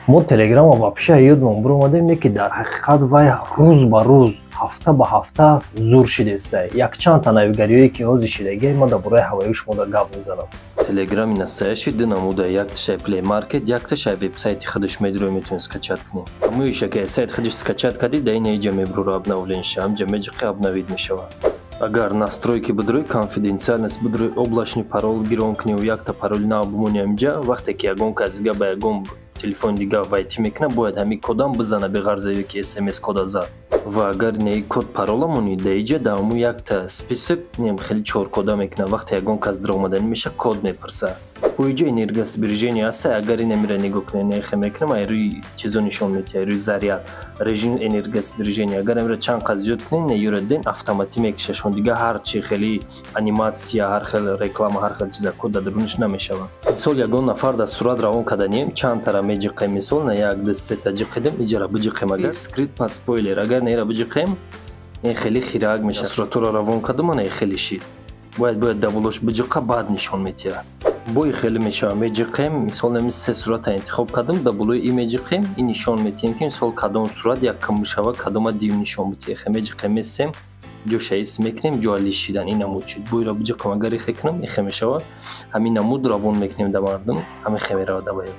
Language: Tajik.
Мо Телеграма вообще ёдмон биромадем, не ки дар ҳақиқат вай рӯз ба рӯз, ҳафта ба ҳафта зур шидеста. Якчандта навигариҳое ки ҳозир шидагия, ман дар бораи ҳавои шумода гап мезанам. Телеграми настоящий ду намуда: якташай Play Market, якташай вебсайти худаш медиро, метавонӣ скачать кунӣ. Ҳамоиша ки сайт худаш скачать кардӣ, да ина иҷа мебурора, обновление ша ҳамҷа меҷиқи, обновить мешавад. Агар настройки бидурӯй, конфиденциальность бидурӯй, облачный парол гирон кунӣ, якта пароли нав бимонӣ ҳамҷа, вақте ки ягон кас дига ба ягон телефони дига войти мекунад, бояд ҳамин кодам бизана, беғарзаё ки смс кода зад. Ва агар не код парола монӣ, да иҷа да ҳамун якта список нем хеле чор кода мекунад. Вақте ягон кас даромаданӣ меша, код мепурсад. Бо иҷа энергосбережение ҳаста. Агар инамира нигоҳ кунед, нехе мекунам, ай рӯи чизо нишон медиҳад, ай рӯи заряд, режим энергосбережение. Агар амира чанд қад зиёд кунед, не юра ден автоматӣ мекушашон, дига ҳар чи хели аниматсия, ҳар хел реклама, ҳар хел чиза код дар дурунаш намешавад. Мисол, ягон нафар дар сурат равон карданием, чандтара меҷиқем. Мисол, на як, ду, сета ҷиқидем, иҷара биҷиқем. Агар скрыть под спойлер, агар неира биҷиқем, ин хеле хирак мешавад. Суратҳоро равон кардам, ана хеле шид. Бояд даволош биҷиқа, баъд нишон медиҳад. Бои хеле мешавад, меҷиқем. Мисол, нами се сурата интихоб кардам, дар болои и меҷиқем, и нишон медиҳем, ки мисол кадом сурат якум бишава, кадома дим нишон бидиҳем. Меҷиқем, месем, ҷоша ис мекунем, ҷоа лишидан ин намуд шид. Боиро биҷиқам, агар ихе кунам, ихе мешавад. Ҳамин намуд равон мекунем да мардум, ҳамин хе меравад даваё.